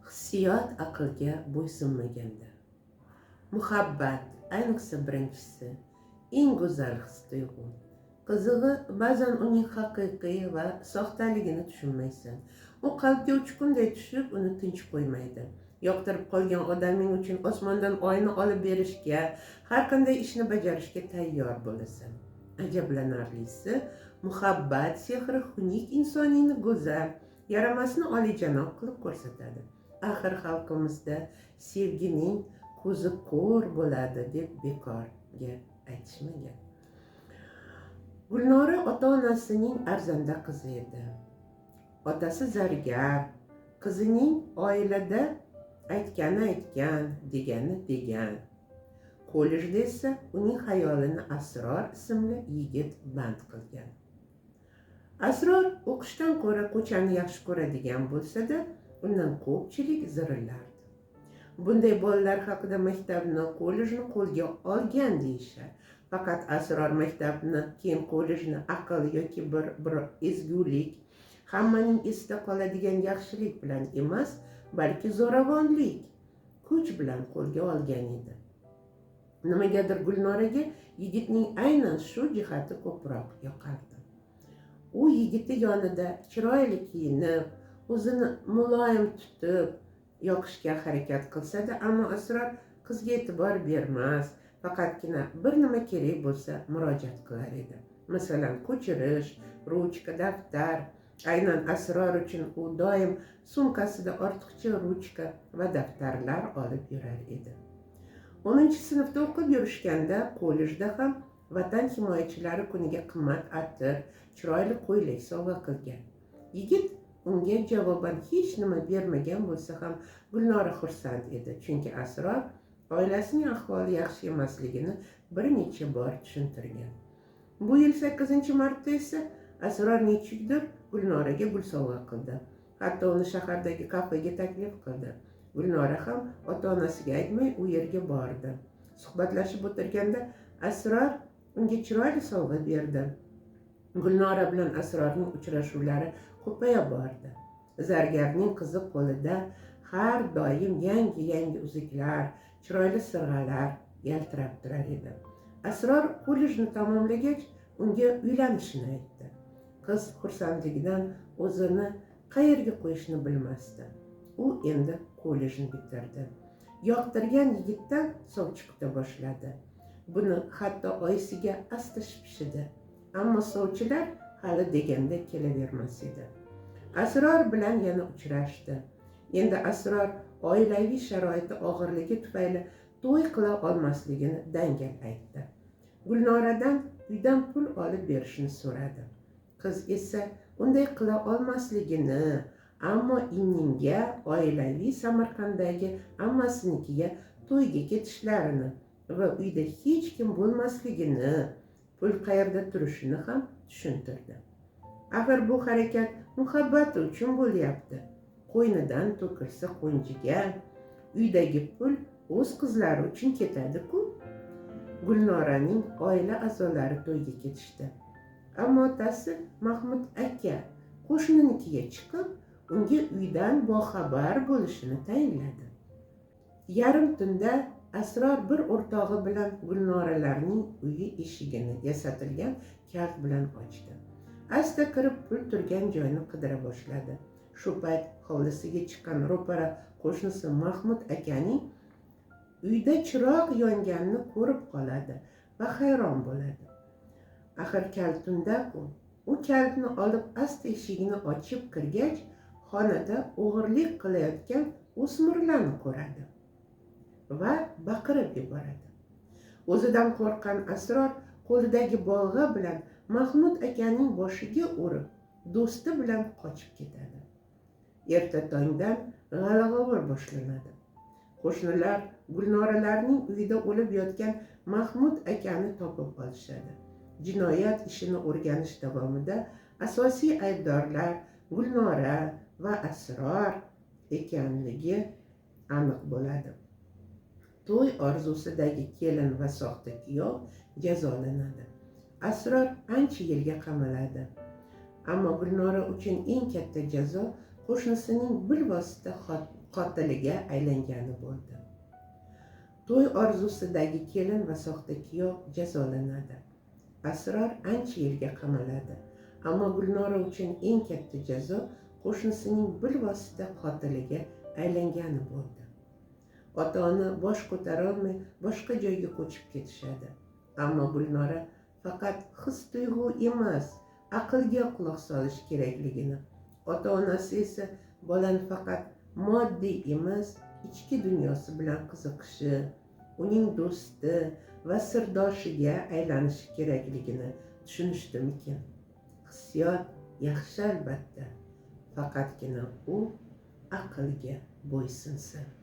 Hissiyot aqlga bo'ysunmaganda. Muhabbat, ayniqsa birinchisi, eng go'zal his-tuyg'u. Qizig'i, ba'zan uning haqiqiy va soxtaligini tushunmaysan. U qalbga uchqunday tushib, uni tinch qo'ymaydi. Yoqtirib qolgan odaming uchun osmondan oyni olib berishga, har qanday ishni bajarishga tayyor bo'lasan. Ajablanarlisi, muhabbat sehri xunuk insoningni go'zal, yaramasni oliyjanob qilib ko'rsatadi. Axir xalqimizda sevgining ko'zi ko'r bo'ladi deb bekorga aytishmagan. Gulnora ota-onasining arzanda qizi edi. Otasi zargar, qizining oilada aytgani aytgan, degani degan. Kollejda esa uning xayolini Asror ismli yigit band qilgan. Asror o'qishdan ko'ra ko'chani yaxshi ko'radigan bo'lsa-da, undan ko'pchilik zirillardi. Bunday bolalar haqida maktabni, kollejni qo'lga olgan deyishar. Faqat Asror maktabni, keyin kollejni aql yoki bir ezgulik, hammaning esida qoladigan yaxshilik bilan emas, balki zo'ravonlik, kuch bilan qo'lga olgan edi. Nimagadir Gulnoraga yigitning aynan shu jihati ko'proq yoqardi. U yigiti yonida chiroyli kiyinib, o'zini muloyim tutib, yoqishga harakat qilsa-da, ammo Asror qizga e'tibor bermas, faqatgina bir nima kerak bo'lsa murojaat qilar edi. Masalan, ko'chirish, ruchka, daftar. Aynan Asror uchun u doim sumkasida ortiqcha ruchka va daftarlar olib yurar edi. 10-sinfda o'qib yurishganda kollejda ham Vatan himoyachilari kuniga qimmat atir, chiroyli ko'ylak sovg'a qilgan. Yigit unga javoban hech nima bermagan bo'lsa ham Gulnora xursand edi, chunki Asror oilasining ahvoli yaxshi emasligini bir necha bor tushuntirgan. Bu yil 8-martda esa Asror nechukdir Gulnoraga gul sovg'a qildi. Hatto uni shahardagi kafega taklif qildi. Gulnora ham ota-onasiga aytmay u yerga bordi. Suhbatlashib o'tirganda Asror unga chiroyli sovg'a berdi. Gulnora bilan Asrorning uchrashuvlari ko'paya bordi. Zargarning qizi qo'lida har doim yangi-yangi uzuklar, chiroyli sirg'alar yaltirab turar edi. Asror kollejni tamomlagach unga uylanishini aytdi. Qiz xursandligidan o'zini qayerga qo'yishni bilmasdi. U endi kollejni bitirdi. Yoqtirgan yigitdan sovchi kuta boshladi. Buni hatto oyisiga asta shipshidi. Ammo sovchilar hali deganda kelavermas edi. Asror bilan yana uchrashdi. Endi Asror oilaviy sharoiti og'irligi tufayli to'y qila olmasligini dangal aytdi. Gulnoradan uydan pul olib berishni so'radi. Qiz esa unday qila olmasligini, ammo indinga oilaviy Samarqanddagi ammasinikiga to'yga ketishlarini va uyda hech kim bo'lmasligini, pul qayerda turishini ham tushuntirdi. Axir bu harakat muhabbati uchun bo'lyapti. Qo'ynidan to'kilsa qo'njiga, uydagi pul o'z qizlari uchun ketadi-ku. Gulnoraning oila a'zolari to'yga ketishdi. Ammo otasi Mahmud aka qo'shninikiga chiqib, unga uydan boxabar bo'lishini tayinladi. Yarim tunda Asror bir o'rtog'i bilan Gulnoralarning uyi eshigini yasatilgan kalit bilan ochdi. Asta kirib pul turgan joyni qidira boshladi. Shu payt hovlisiga chiqqan ro'para qo'shnisi Mahmud akaning uyda chiroq yonganini ko'rib qoladi va hayron bo'ladi. Axir kalit tunda-ku. U kalitni olib asta eshigini ochib kirgach, xonada o'g'irlik qilayotgan o'smirlarni ko'radi va baqirib yuboradi. O'zidan qo'rqqan Asror qo'lidagi bolg'a bilan Mahmud akaning boshiga urib, do'sti bilan qochib ketadi. Erta tongdan g'alag'ovur boshlanadi. Qo'shnilar Gulnoralarning uyida o'lib yotgan Mahmud akani topib olishadi. Jinoyat ishini o'rganish davomida asosiy aybdorlar Gulnora va Asror ekanligi aniq bo'ladi. To'y orzusidagi kelin va soxta kuyov jazolanadi. Asror ancha yilga qamaladi. Ammo Gulnora uchun eng katta jazo qo'shnisining bilvosita qotiliga aylangani bo'ldi. To'y orzusidagi kelin va soxta kuyov jazolanadi. Asror ancha yilga qamaladi. Ammo Gulnora uchun eng katta jazo qo'shnisining bilvosita qotiliga aylangani bo'ldi. Ota-ona bosh ko'tarolmay boshqa joyga ko'chib ketishadi. Ammo Gulnora faqat his-tuyg'u emas, aqlga quloq solish kerakligini, ota-onasi esa bolani faqat moddiy emas, ichki dunyosi bilan qiziqishi, uning do'sti va sirdoshiga aylanishi kerakligini tushunishdimikin? Hissiyot yaxshi albatta, faqatgina u aqlga bo'ysunsin.